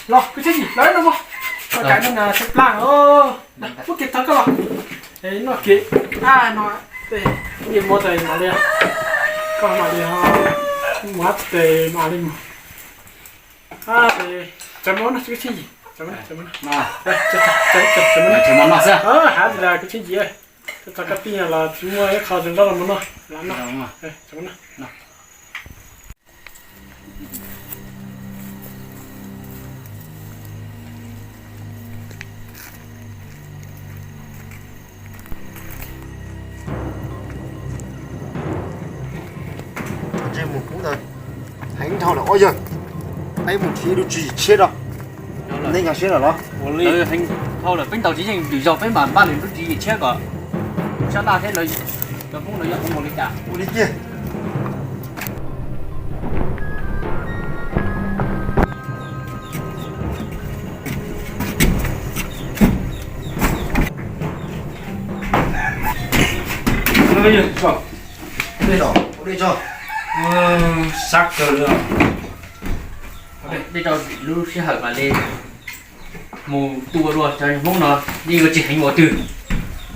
Los kuv thiaj yim los no mog. Koj kav no na sab plab os. Muab kiag tau koj los. Es noj kiag. A no, tej niag mov tes mam li, koj mam li ho muab tes mam li mus. A, tsam mov no kuv thiaj yim. Tsam mov no, tsam mov no. Tsam mov no xwb. Hav tis las kuv thiaj yim. Koj txog koj pij los tsis muaj ib qho tus nrab los mus noj. Tsam mov no. Ntsej muag kub ntawd heev dhau lawm os yawg. Peb mus nrhiav lub tswv yim tshiab rau. Nej nkag siab lawm los? Heev dhau lawm, peb ntaus tsis yeej lwm zaus peb mam npaj lwm lub tswv yim tshiab kom sab laj thiab lawv cov Hmoob lawv yuav ua mus li cas. Ua li kiag. Sab kawg li. Dej rau lub sij hawm mam li mus tua dua cov Hmoob no, yeej yuav tsis heev ua twg.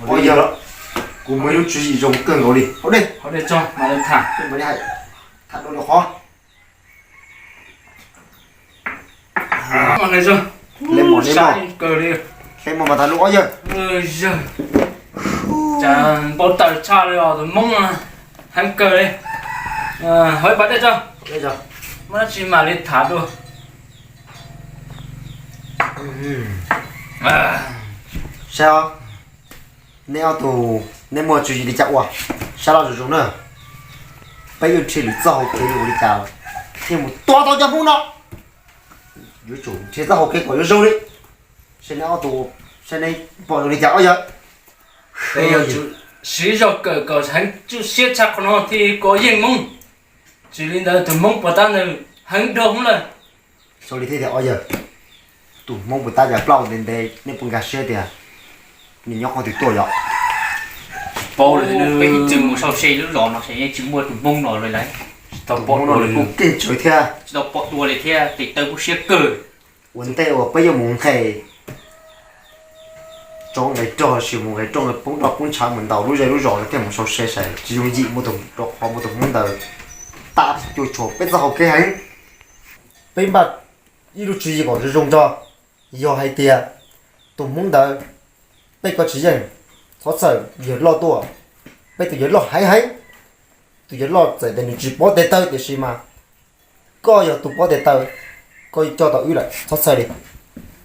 Ua yog, kuv muaj ib lub tswv yim zoo kawg nkaus li. Hauv dej, hauv dej tso mam li tham, tham dua lwm qhov. Hle mos, hle mos, hle mos mas tas lub ob yawg. Cas npau taws tshaj li os, tus Hmoob heev kawg li. Hauv ib pas dej tso, muaj dab tsi mam li tham dua. Saib os, neb ob tug, neb muaj tswv yim li cas ua, sab laj zoo zoo na. Peb yuav nrhiav lwm txoj hauv kev ua li cas thiaj mus tua tau cov Hmoob no. Yuav tsum nrhiav txoj hauv kev kom yuav zoo li. Saib neb ob tug, saib neb pom zoo li cas ob yawg. Siv zog kawm kom heev siab tshaj qhov no thiaj kov yeej Hmoob. Tsis li ntawd tus Hmoob puas tab nws heev dua Hmoob lawm. Xaus li thiab tias ob yawg, tus Hmoob puas tab cas plaub ntev ntev, nej puas nkag siab tias nws nyob qhov twg tuaj yom? Paub lawm, peb ib txwm mus sau se lub zos no ces yeej tsis muaj tus Hmoob no li lawm. Tsis tau pom tus Hmoob no li kuj keej tsawv thiab, tsis tau pom dua li thiab, tes taw kuj siab kawg. Ua ntej uas peb yuav mus nqes tsob nqes rog, sis mus nqes roj poob roj poob ntshav mus ntaus lub zej lub zos no thiaj mus sau se saib tsis yooj yim muaj tus, rau qhov muaj tus Hmoob ntawd tab cuam tshuam peb txoj hauv kev heev. Peb npaj ib lub tswv yim kom zoo zoo tso. Yog hais tias tus Hmoob ntawd peb kov tsis yeej, txhob txhawj, yawg loj tuaj, peb tus yawg loj heev heev. Tus yawg loj txawm tias nws tsis pob tes taw tiam sis mas koj yog tus pob tes taw, koj coj tau wb lawm, txhob txhawj li.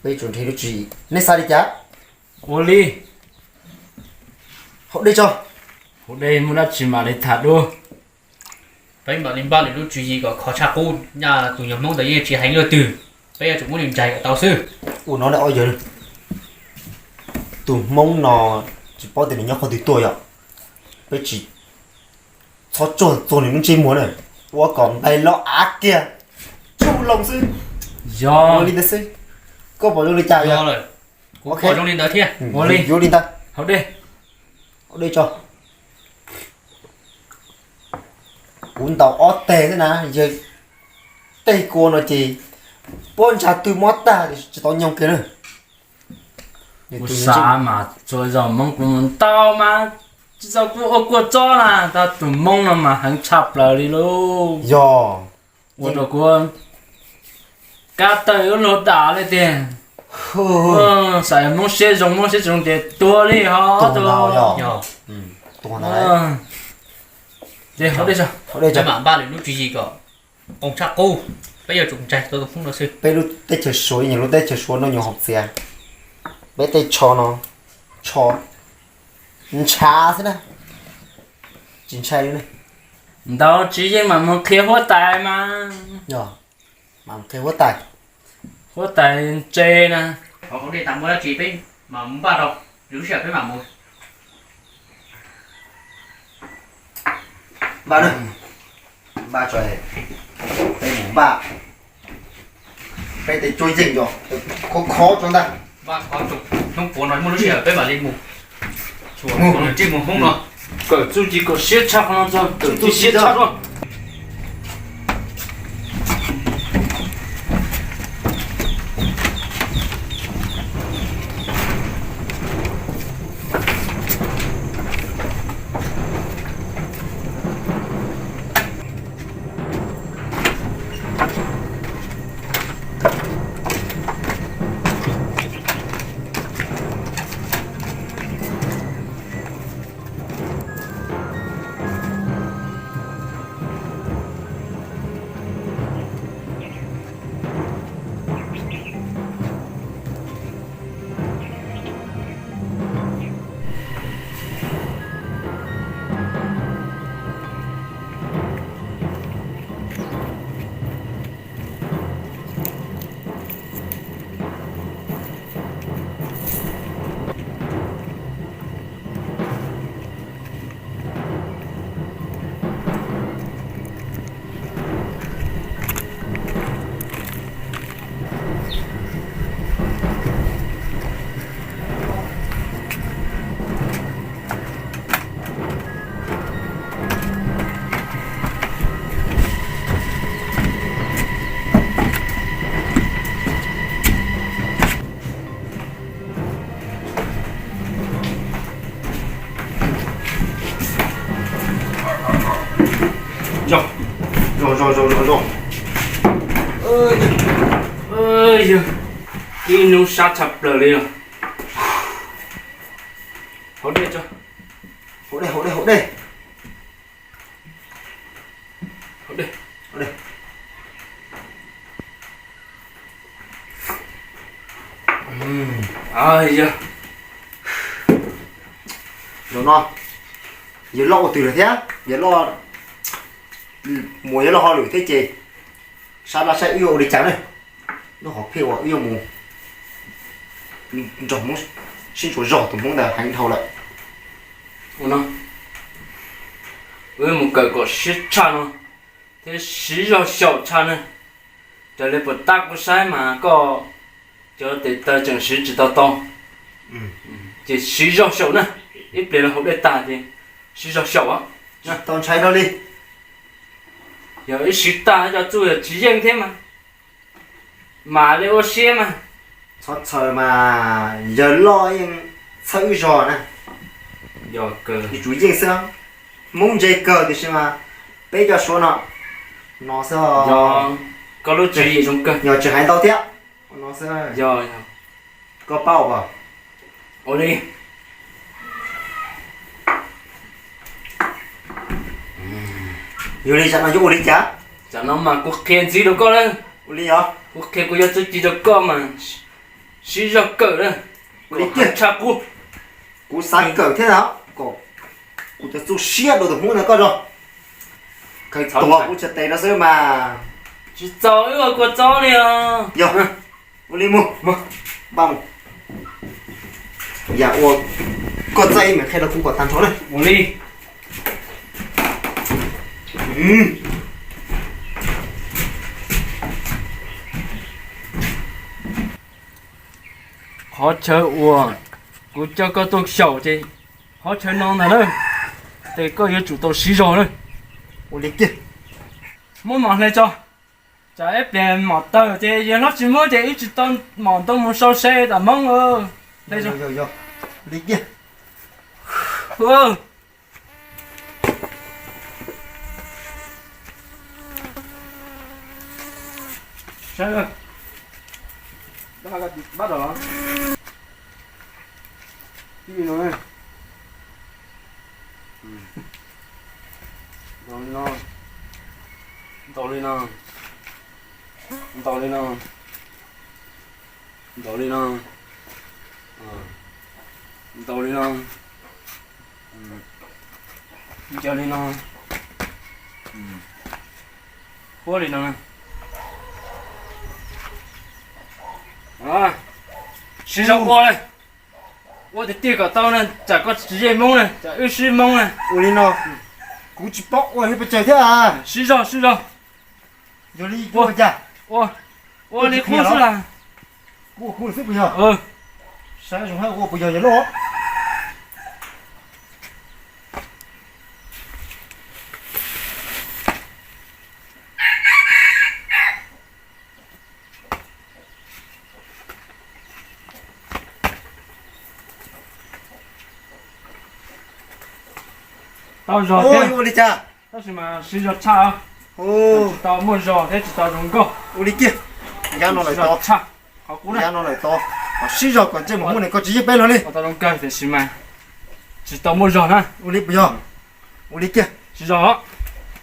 Peb yuav tsum nrhiav lub tswv yim, nej xav li cas? Ua li. Hauv dej tso. Hauv dej muaj dab tsi mam li tham dua. Peb mam li npaj lwm lub tswv yim kom khov tshaj qub, nyaj tus nyuag Hmoob ntawd yeej tsis heev luaj twg, peb yuav tsum muab nws ntsais kom tau xwb. Ua no ne ob yawg, tus Hmoob no tsis paub tias nws nyob qhov twg tuaj yom. Peb tsis txhob tsuag txuag nws lub ntsej muag na, ua kom ntais los av kiag tsuj loo xwb. Yog li ntawd xwb. Koj pom zoo li cas yog? Kuv pom zoo li ntawd thiab. Ua li, yuav li ntawd. Hauv dej. Hauv dej tso. Kuv ntaus ob teg xwb na, yawg tej kua no ces puab ntsa twg mob tag tsis tau nyoog kiag na. Kuv xav mas txhua zaus Hmoob kuv mus ntaus mas tsis txawj kuj ua kua txob na, tab tus Hmoob no mas heev tshaj plaws li lauj. Yog, ua rau kuv kab tawg yuav luag dam li tiag. Xav Hmoob siab zoo, Hmoob siab tsis zoo ces tuag li ho. Tuag ntag. Peb mam npaj lwm lub tswv yim kom qoo tshaj qub, peb yuav tsum ntsaig tau tus Hmoob no xwb. Peb lub teb chaws Suav ib nyuag lub teb chaws Suav noj nyuag haus txias, peb tej tsho no, tsho ntshav xwb na, tsis ntshai li ne. Ntaus tsis yeej mam mus qhia huab tais mas. Yog, mam mus qhia huab tais. Huab tais ntse na. Qhov dej tas muaj dab tsi peb mam mus npaj rau, lwm lub sij hawm peb mam mus. Npaj na, npaj tso, peb mus npaj peb tej cuab yeej yog khov khov tso ntag. Npaj qhov hnub puav no muaj lub sij hawm peb mam li mus. Mus ntsej muag Hmoob no. Kawm txuj ci kom siab tshaj qhov no tso, kawm txuj ci siab tshaj tso. Yog ib hnub sab tshaj plaws li os. Haus dej tso. Haus dej, haus dej, haus dej. Haus dej. Haus dej. Zaum no yawg loj ua twg lawm thiab? Yawg loj, muam yawg loj hauj lwm thiab ces sab laj saib wb yuav ua li cas na. Lub hom phiaj uas wb yuav mus nrog Hmoob sib ntsuas zog tus Hmoob ntawd heev dhau lawm. Ua no, wb mus kawm kom siab tshaj no thiab siv zog xyaum tshaj na. Raws li puas tab kuv saib mas koj cov tes taw tseem siv tsis tau tau, ces siv zog xyaum na. Ib pliag lawv haus dej tag ces siv zog xyaum. Tsis tau ntshai dhau li. Yog ib siv tag cov txuj yog tsis yeej thiab mas, mam li ua siab mas. Txhob txhawj mas, yawg loj yeej txhawb wb zog na. Yog kawg, yuav tsum yeej xwb. Hmoob ntse kawg tiam sis mas peb cov Suav no, no xwb. Yog koj lub tswv yim zoo kawg, yog tsis hais ntau thiab. No xwb. Yog, koj paub as. Ua li. Yog li tsam no yuav ua li cas? Tsam no mas kuv qhia ntxiv rau koj lawm. Ua li os. Kuv qhia kuv cov txuj ci rau koj mas siv zog kawm na. Ua li tiag tshaj qub. Kuv xav kawm thiab na, kom kuv cov txuj siab dua tus Hmoob ntawd koj zog. Khaws tuag kuv tsis tes no xwb mas. Tsis txaus wb ua kua txob li os. Yog, ua li mus, npaj mus. Yam uas koj txawj ib me qhia rau kuv kom tag nrho na. Ua li. Qhov chaw uas kuv coj koj tuaj xyaum ces qhov chaw no ntag na. Ces koj yuav tsum tau siv zog na. Ua li kiag. Muab mom hle tso. Tsam ib pliag mom tawg ces yawg hlob tsis muab ces wb tsis tau mom nto mus sau se tom Hmoob. Hle tso. Ua li kiag. Saib, pab rau los. Ib no, ntaus li no, ntaus li no, ntaus li no, ntaus li no, ntaus li no, ntaus li no, huab li no. Siv zog ua, ua tiag tiag kom tau na, tsam koj tsis yeej Hmoob na, tsam wb sib Hmoob na. Ua li no, kuv tsis paub ua li pes tsawg thiab. Siv zog, siv zog. Yog li ua cas? Ua, ua li qub xwb las. Kuv ua kuv xwb puas yog? Saib zoo hab ua puas yog yawg loj. Tau zog thiab. Ua li cas? Tab sis mas siv zog tshaj, tsis tau muaj zog thiab tsis tau zoo nkauj. Ua li kiag, yam no lawm tau, qhov qub na, yam no lawm tau. Siv zog kom ntsej muag Hmoob ne koj tsis yeej peb los li. Tau zoo kawg tiam sis mas tsis tau muaj zog na. Ua li puas yog? Ua li kiag. Siv zog,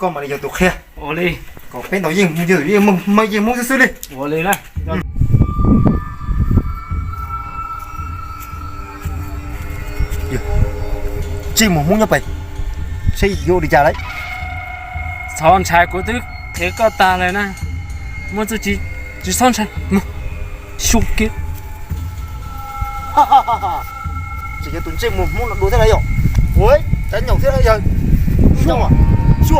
koj mam li yog tus qhia. Ua li. Kom peb ntaus yeej, yeej Hmoob xwb xwb li. Ua li na. Ntsej muag Hmoob nyob pem, seb yuav ua li cas lawm. Txhob ntshai, kuv twb qhia koj tag lawm na. Muaj txuj ci, tsis txhob ntshai. Xyu kiag. Tseem yog tus ntsej muag Hmoob no dua thiab na yom. Ua, cov nyaum thiab yog. Xyu, xyu.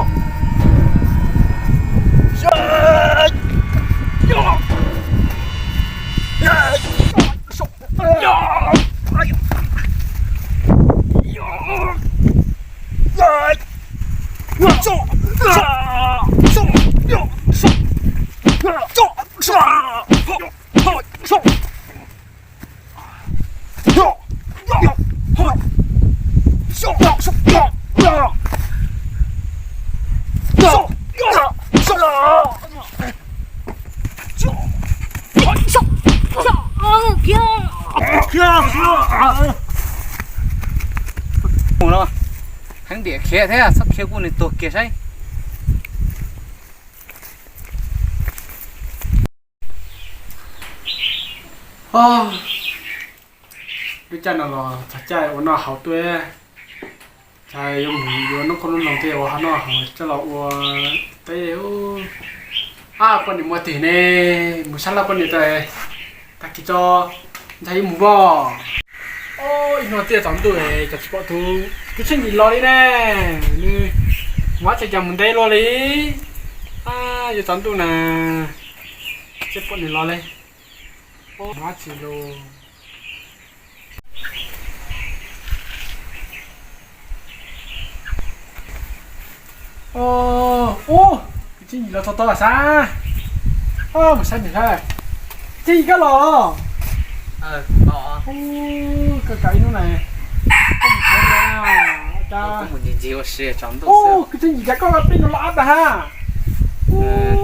Mus no, heev diam khiav thiab, txhob khiav kuj nws tuag kiag saib. Lub caij no los txog caij ua noj haus tuaj, ntshai yuav mus yuav noob qoob noob loo tej ua noj haus coj los ua teb. Ab, poj niam muaj twg ne? Mus sab laj poj niam tas, tag kis tso, ntshai yuav mus mog. Ib hnub twb yuav tsaus ntuj, cas tsis pom tus kwv tij Ntsim los li ne? Nws mus ua cas mus ntev luaj li? Yuav tsaus ntuj na, tsis pom nws los li. Mus ua tsi los? Ub, kwv tij Ntsim los tau tau xav. Mus saib nws saib. Kwv tij Ntsim koj los? Koj kam ib hnub na, koj mus tsev na. Ub, kwv tij Ntsim cas koj pib no los ab tag ha.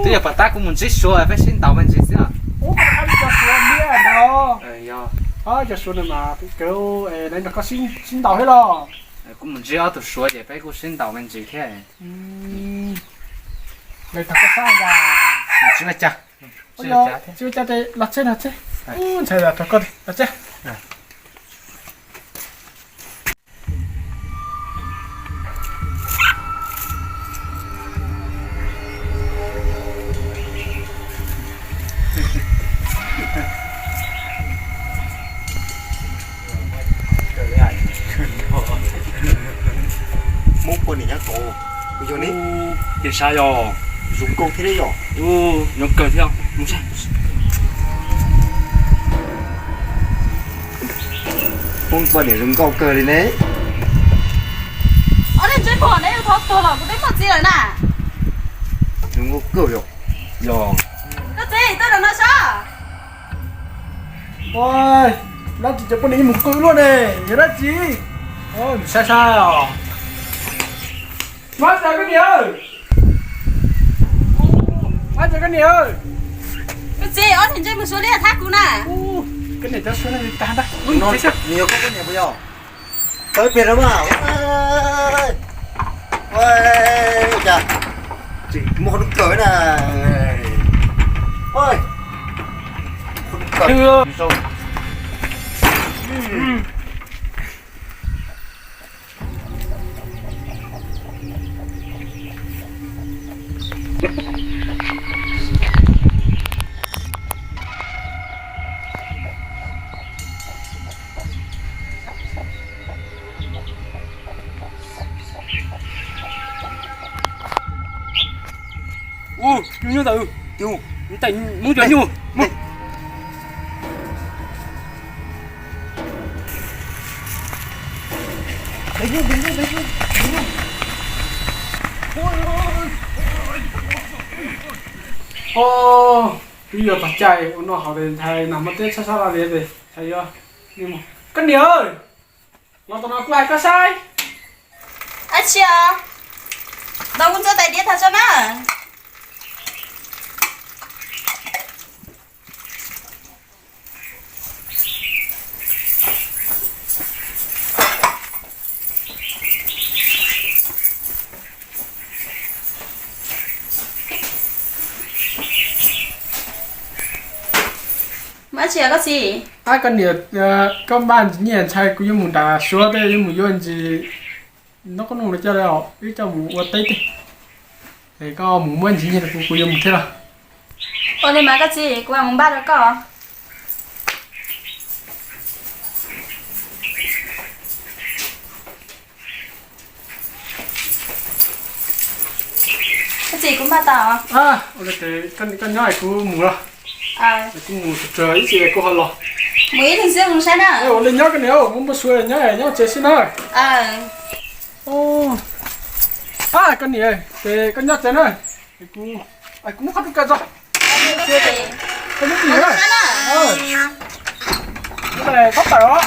Twb yog pom tab kuv mus ntsib Suav peb sib ntaus me ntsis xwb. Ub, koj ab li cov Suav liab ntag. Cov Suav no mas kawg, nrog koj sib ntaus thiab los? Kuv mus ntsib ob tug Suav ces peb kuj sib ntaus me ntsis thiab. Tsis ua cas, tsis ua cas, los txog los txog. Ntshai los txog koj los txog. Muab poj niam nyob tod, kuv yog ne. Ces sav yog zoo nkauj thiab yog. Zoo kawg thiab. Muab poj niam zoo nkauj kawg li ne. Ob niag ntsej muag neb yuav thov tuag los kuv twb muaj txiv lawm na. Zoo nkauj kawg yog. Yog. Koj txiv, tuaj rau no saib. Dab tsi cov poj niam mus qw luaj ne, yog dab tsi? Saib saib os. Mab, cas koj niam? Mab, cas koj niam? Koj txiv, ob niag ntsej muag Suav liab thab kuv na. Koj niam cov Suav no tag ntag. Nws yog koj poj niam puas yog? Tawv pliag no mas. Cas tseem muaj qhov lub kawm na. Ub, nyuj nyob ntawd. Mus cov nyuj. Twb yuav txog caij ua noj haus li ntshai nag hmo teb sab sab laj li ntshai yuav li mus. Koj niam, los tom no kuv hais koj saib. Ab tsi os, ntaus kuv txoj tais diav tag tso na. Mab tsi koj txiv? Ab koj niam, koj npaj ntsis nyiaj ntshai kuv yuav mus nram Suav tej yuav mus yuav ntsis noob qoob noob loo coj wb coj mus ua teb tej. Es koj mus muab ntsis nyiaj rau kuv, kuv yuav mus thiab los? Ua li mas koj txiv, kuv mam mus npaj rau koj. Koj txiv, kuv npaj tau. Ua li ces koj nyob es kuv mus los. Kuv mus tsuag tsuag ib chim kuv ho los. Mus ib leeg xwb mus saib na. Ua li nyob koj niam, muaj muaj suav nyob nyob tsev xwb na. Ab koj niam, ces koj nyob tsev na. Kuv muab qhov rau koj tso. Koj nyob tsev na. Koj tawm os.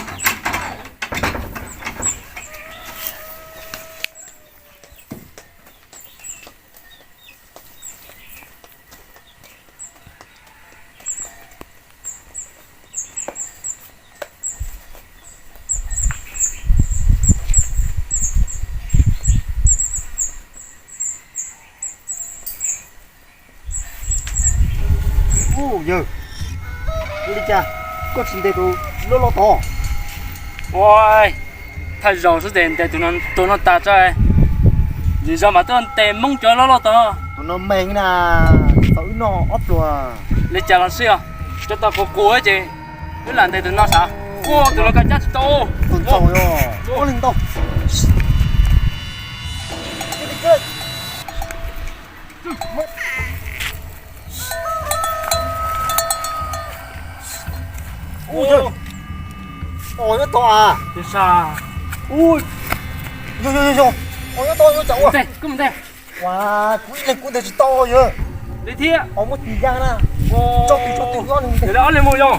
Cas koj tsis ntes tus loj loj tod? Ua, thaj zaus xwb ces ntes tus no tas tso. Zim zos mas tuaj ntes Hmoob cov loj loj tod. Tus no mees na, tau wb noj ob pluag. Li cas los xij os, cov tau qus qus ces wb lam ntes tus no sav. Ua tus los kav cab tsis tau. Tus ntxaus yog ob leeg ntau. Ua, nyob tod a. Ua, yog yog yog, nyob tod, nyob tod ua. Ua, kuv ib leeg kuv ntes tsis tau yog. Li thiab. Muab tsis ya na. Tso twg tso twg, ob leeg mus yog.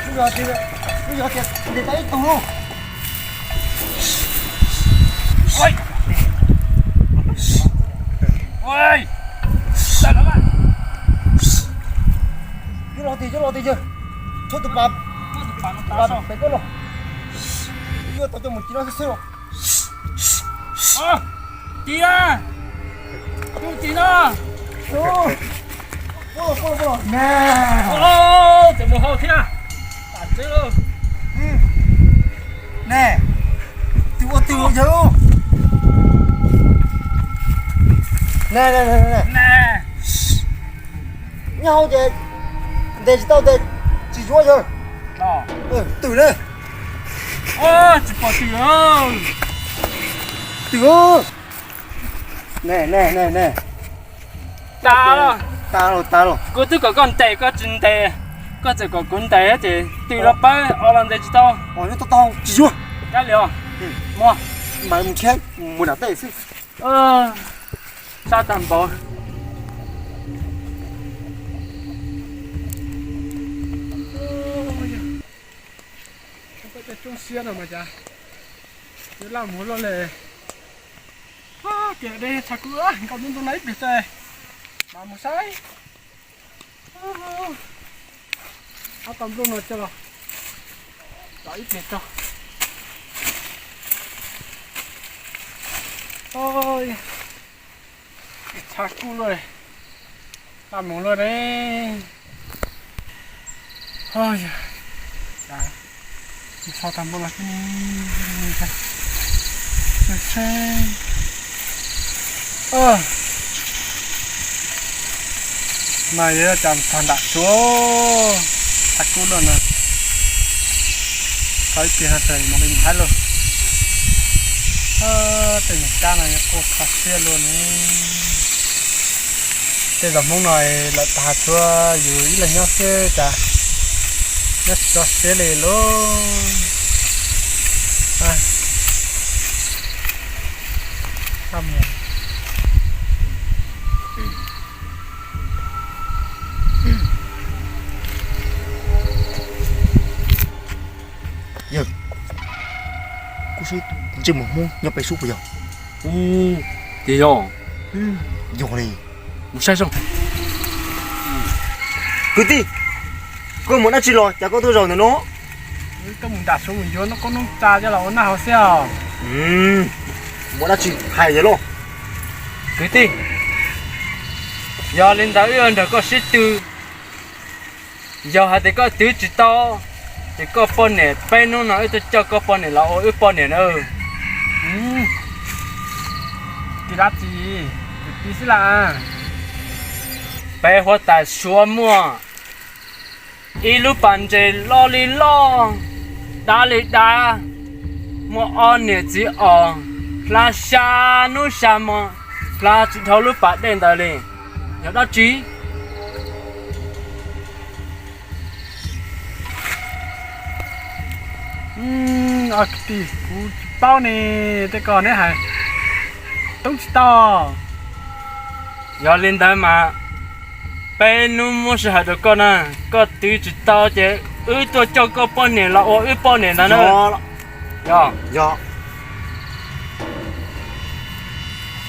Lub yog tias, lub yog tias ntes tau ib tug lauj. Yuav los tiag, yuav los tiag yawg. Tshuav tus pas, tus pas pem koj los. Yuav tau coj mus ci no xwb xwb los. Ci na, ci no. Tseem mus hauv thiab. Ne, twg ua twg yawg? Ne, nyob hauv ces ntes tsis tau ces tsis yuav yawg. Twm ne. Tsis pom twm. Twm. Ne ne ne ne. Tas los, tas los, tas los. Kuv twb kom koj ntes koj tsis ntes, koj txawm kom kuv ntes ces twm los pawg os los ntes tsis tau. Nyob tau tsis yuav. Kab li os. Mus, mas mus thiab mus nram tej xwb. Sab tag npaum. Coob siab no mas cas yuav laj mus luaj li. Kiag dej tshav kub, nkaus ntu ntu no ib pliag tso, mam mus saib. Ob tau nplooj no coj los, los ib pliag tso. Tshav kub luaj li, laj mus luaj li. Yog, so tag npaum los xwb ne. Mas yuav cas txog nram tsuav, tshav kub luaj no. Txog ib pliag no ces mam li mus haib lauj. Tej nyuag kab no yuav quaj kho siab luaj ne. Tej zos Hmoob no lawm tag tsuav yus ib leeg nyob xwb cas nyob tsis tso siab li lauj. Yawg, kuv saib ntsej muag Hmoob nyob pem sub puas yog? Ces yog. Yog li. Mus saib zoo. Kwv tij, koj mus dab tsi los cas koj tuaj zaum ntawm no? Wb tuaj mus nram suav mus yuav noob qoob noob tsa coj los ua noj haus xwb os. Muaj dab tsi hais yawg lauj. Kwv tij, yog li ntawd wb yuav nrog koj sib tw. Yog hais tias koj twv tsis tau, ces koj poj niam peb hnub no wb tuaj coj koj poj niam los ua wb poj niam na. Tsis dab tsi, kwv tij xwb las. Peb huab tais suav muaj ib lub pas ntses loj li loj, dab li dab, muaj ob niam txiv os, hla xya hnub xya hmo, hla tsis dhau lub pas dej ntawd li. Yog dab tsi? Kwv tij, kuv tsis paub ne, tej ko neb hais tub tsis tau. Yog li ntawd mas peb hnub muab sij hawm rau koj na, koj twv tsis tau ces wb tuaj coj koj poj niam los ua wb poj niam ntag na. Yog.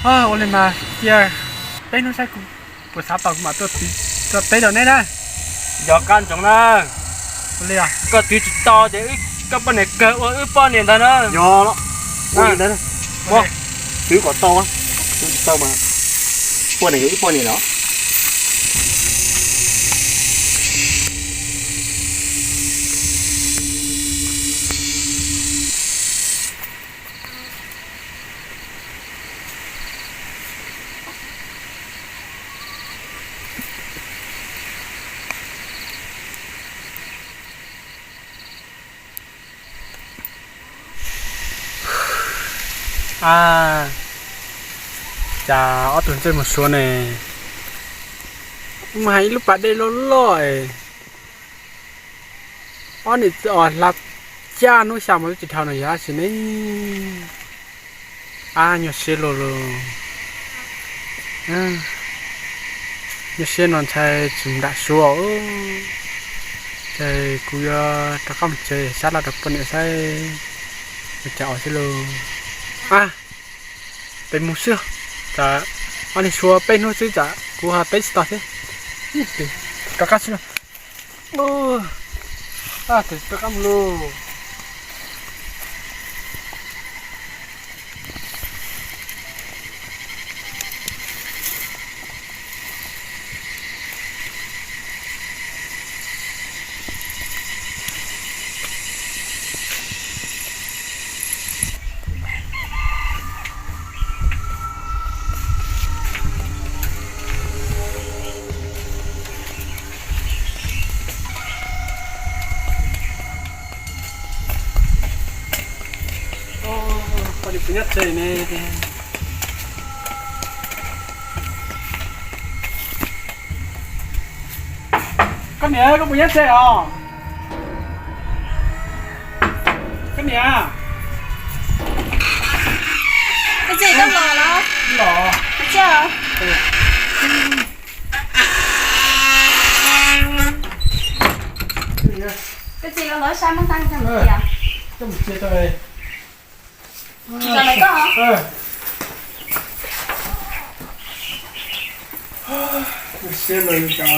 Ua li mas cia peb hnub saib kuv puas xav tau kuv mam tuaj teb rau neb na. Yog qab ntsoov na. Koj twv tsis tau ces koj poj niam kawg ua wb poj niam ntag na. Yog los. Ua li ntawd, twv kom tau, twv tsis tau mas poj niam yog ib poj niam los. A, cas ob tug ntsej muag suav ne, mus hais ib lub pas dej loj loj es ob niam txiv os hla caj hnub xya mus twb tsis dhau no yog dab tsi ne? A, nyuaj siab luaj luj. Nyuaj siab no ntshai tsis nram suav. Ces kuv yuav rov qab mus tsev sab laj rau poj niam saib ua cas os xwb lauj. A, peb mus xwb, tsam ob niag suav peb hnub xwb tsam kuv ho teb tsis tau thiab. Rov qab xwb. Rov qab mus lauj. Koj puas nyob tsev ne? Koj niam, koj puas nyob tsev os? Koj niam. Koj txiv, koj los los? Los. Koj txiv. Koj txiv, los los sab muab tag koj mus tsev. Koj mus tsev tau. Tsis tau lawv koj. Siab luag li cas.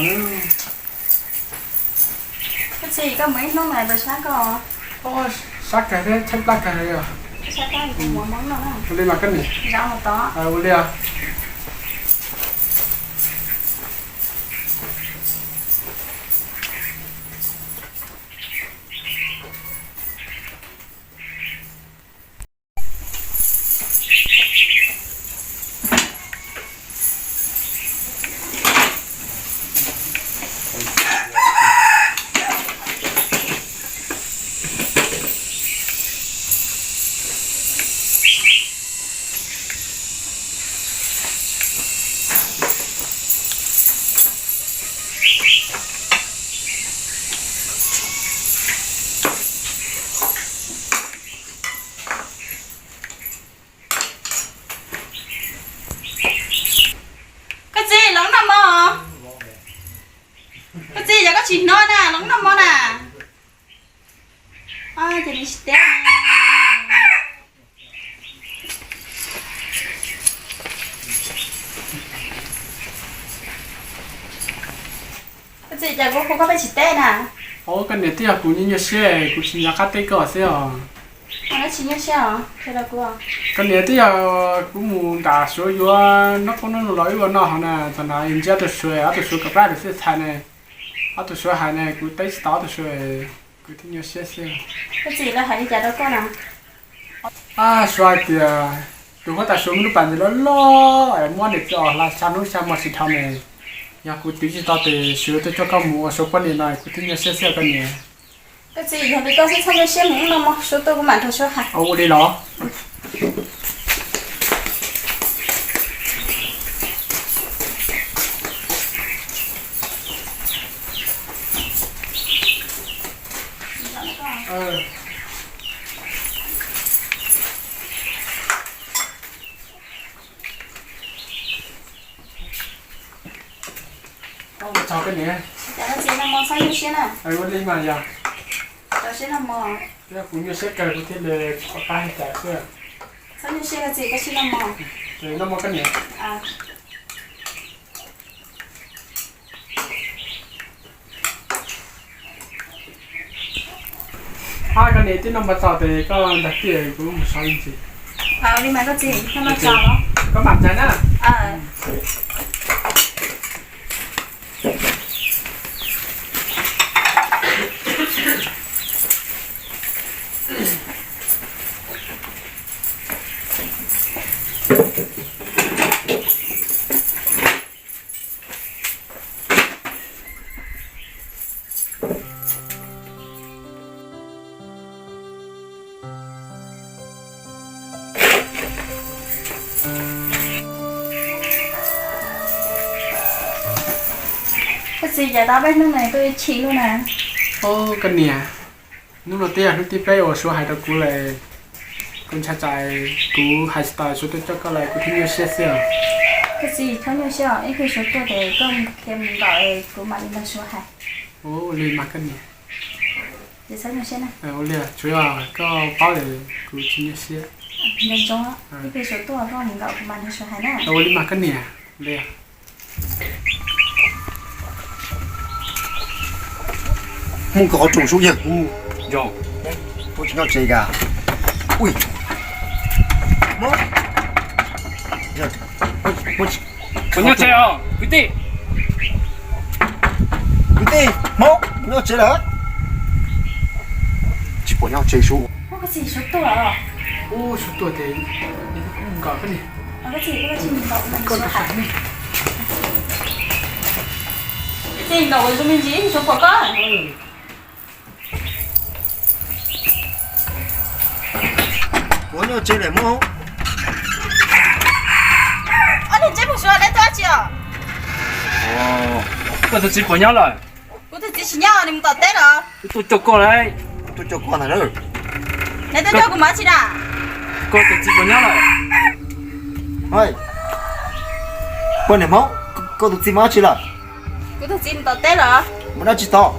Koj txiv, koj mus ib hnub no puas sab koj? Sab kawg thiab tshaib plab kawg li os. Sab plab, mus muab no na. Ua li mas koj niam. Zov mus tod. Ua li os. Koj txiv, los noj mov. Koj txiv, yog koj tsis hnov na, los noj mov na. Ces nws tsis teb. Koj txiv, cas kuv hu koj peb tsis teb na? Koj niam, twb yog kuv nyuaj nyuaj siab, kuv tsis nco qab teb koj xwb os. Koj niam, twb yog kuv mus nram suav yuav noj qoob noj loo los wb ua noj hauv na, txog na ntsia ob tug suav, ob tug suav kom plab lawm xwb txhais ne. Ob tug suav hais ne, kuv teb tsis tau ob tug suav, kuv thiaj nyuaj siab xwb. Koj txiv, lawv hais li cas rau koj na? Ab, suav hais tias tus huab tais suav muaj lub pas ntses loj loj es muab niam txiv os hla xya hnub xya hmo tsis dhau ne. Yog kuv twv tsis tau tes suav tuaj coj koj mus ua suav poj niam no kuv thiaj nyuaj siab xwb koj niam. Koj txiv, yog li koj xwb txhob nyuaj siab, mus ua noj mov, suav tuaj kuv mam nrog suav hais. Ua li los. Txog koj niam. Cas koj txiv noj mov txhob nyuaj siab na. Ua li mas yog. Txhob nyuaj siab, kuv nyuaj siab kawg kuv thiaj li tsis pom qab hais cas xwb. Txhob nyuaj siab koj txiv, koj sim noj mov. Noj mov koj niam. Ab, koj niam, twb noj mov txog tes koj ntag tiag, kuv mus so ib ntsis. Li mas koj txiv, koj mam tso los. Koj mam tso na. Koj txiv, cas tau peb hnub no koj yuav chim luaj na? Koj niam, hnub no twb yog hnub thib peb uas Suav hais rau kuv lawm. Kuv ntshai tsam kuv hais tsis tau Suav tuaj coj koj lawm kuv thiaj nyuaj siab xwb. Koj txiv, txhob nyuaj siab, ib pliag Suav tuaj ces koj qhia mus nkaum kuv mam li nrog Suav hais. Ua li mas koj niam. Txhob nyuaj siab na. Ua li, tsuav yog koj paub lawm kuv tsis nyuaj siab. Nco ntsoov, ib pliag Suav tuaj koj mus nkaum kuv mam nrog Suav hais na. Ua li mas koj niam. Mus kom qhov rooj sub yawg. Ua, puas tsis nyob tsev ka? Ui, Hmoob, puas nyob tsev os kwv tij? Kwv tij Hmoob, puas nyob tsev lawm? Tsis pom nyob tsev sub. Ub, Suav tuaj ces nkaum koj niam. Tij nkaum zoo me ntsis Suav pom koj. Puas nyob tsev lawm Hmoob? Ob niag ntsej muag Suav, neb tuaj dab tsi os? Koj tus txiv puas nyob lawm? Kuv tus txiv tsis nyob, nws mus tom teb lawm. Wb tuaj coj koj lawm. Tuaj coj koj ntag. Neb tuaj coj kuv mus dab tsi na? Koj tus txiv puas nyob lawm? Poj niam Hmoob, koj tus txiv mus dab tsi lawm? Kuv tus txiv mus tom teb lawm. Mus dab tsi tod?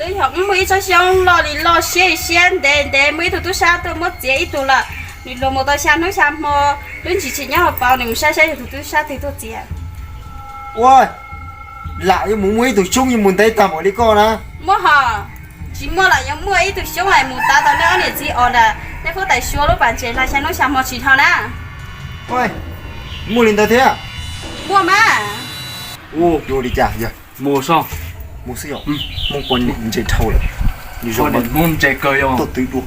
Twb yog wb muaj ib tsob xyoob loj li loj siab siab ntev ntev, muaj ib tug tub sab tuaj muab txiav ib tug lawm. Nws luag mus tau xya hnub xya hmo, twb ntshis tsis nyob hauv paus, nws mus saib saib yog tus tub sab twg tuaj txiav. Ua, lam yuav mus muaj ib tug xyoob yuav mus ntev tag npaum li koj na. Muaj hos, tsis muaj los yuav muaj ib tug xyoob es mus tav tau neb ob niam txiv os lawm, neb huab tais Suav lub pas ntses hla xya hnub xya hmo tsis dhau na. Muaj li ntawd thiab? Muaj mas. Ua li cas yog? Mus xwb yog? Mus xwb yog? Hmoob poj niam ntse dhau lawm. Hmoob ntse kawg yog. Tuaj twv dua.